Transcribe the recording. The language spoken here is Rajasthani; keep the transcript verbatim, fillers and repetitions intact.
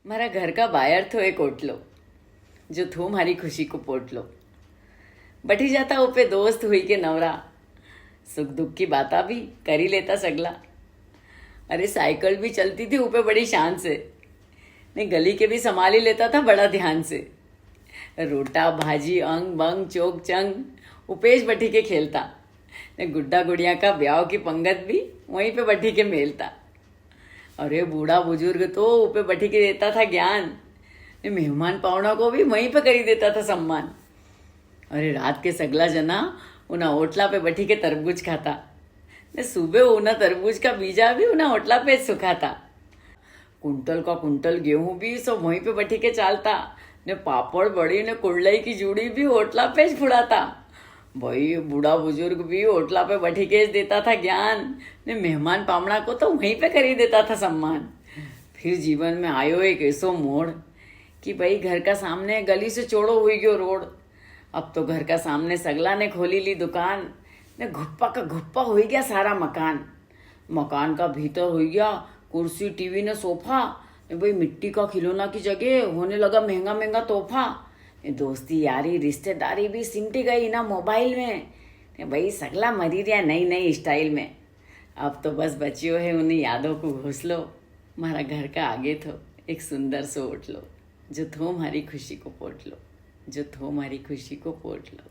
म्हारा घर का बायर थो एक ओटलो, जो थो म्हारी खुशी को पोटलो। बठी जाता उपे दोस्त हुई के नवरा, सुख दुख की बाता भी करी लेता सगला। अरे, साइकिल भी चलती थी उपे बड़ी शान से, ने गली के भी संभाली लेता था बड़ा ध्यान से। रोटा, भाजी, अंग, बंग, चोक, चंग, उपेश बठी के खेलता। ने गुड्डा गुड़िया का ब्याव की पंगत भी वहीं पे बठी के मेलता। अरे, बूढ़ा बुजुर्ग तो उपे बठी के देता था ज्ञान, ने मेहमान पावणा को भी वहीं पे करी देता था सम्मान। अरे, रात के सगला जना उना ओटला पे बठी के तरबूज खाता, ने सुबह उना तरबूज का बीजा भी उना ओटला पे सुखाता। कुंटल का कुंटल गेहूं भी सब वहीं पे बठी के चालता, ने पापड़, बड़ी, ने कुड़लई की जूड़ी भी ओटला पे ज फुड़ाता। भाई, बूढ़ा बुजुर्ग भी ओटला पे बठी के ज देता था ज्ञान, ने मेहमान पामणा को तो वहीं पे करी देता था सम्मान। फिर जीवन में आयो एक ऐसो मोड़ कि भाई, घर का सामने गली से चौड़ो हुई गयो रोड। अब तो घर का सामने सगला ने खोली ली दुकान, ने घुप्पा का घुप्पा हुई गया सारा मकान। मकान का भीतर हुई गया कुर्सी, टीवी ने सोफा। ने भाई, मिट्टी का खिलौना की जगह होने लगा महंगा महंगा तोहफा। ने दोस्ती, यारी, रिश्तेदारी भी सिमटी गई इना मोबाइल में। ने भाई, सगला मरी रिया नई नई स्टाइल में। अब तो बस बचियो है उन्हीं यादों को घोंसलो। म्हारा घर का आगे थो एक सुंदर सो ओटलो, जो थो म्हारी खुशी को पोटलो, जो थो म्हारी खुशी को पोटलो।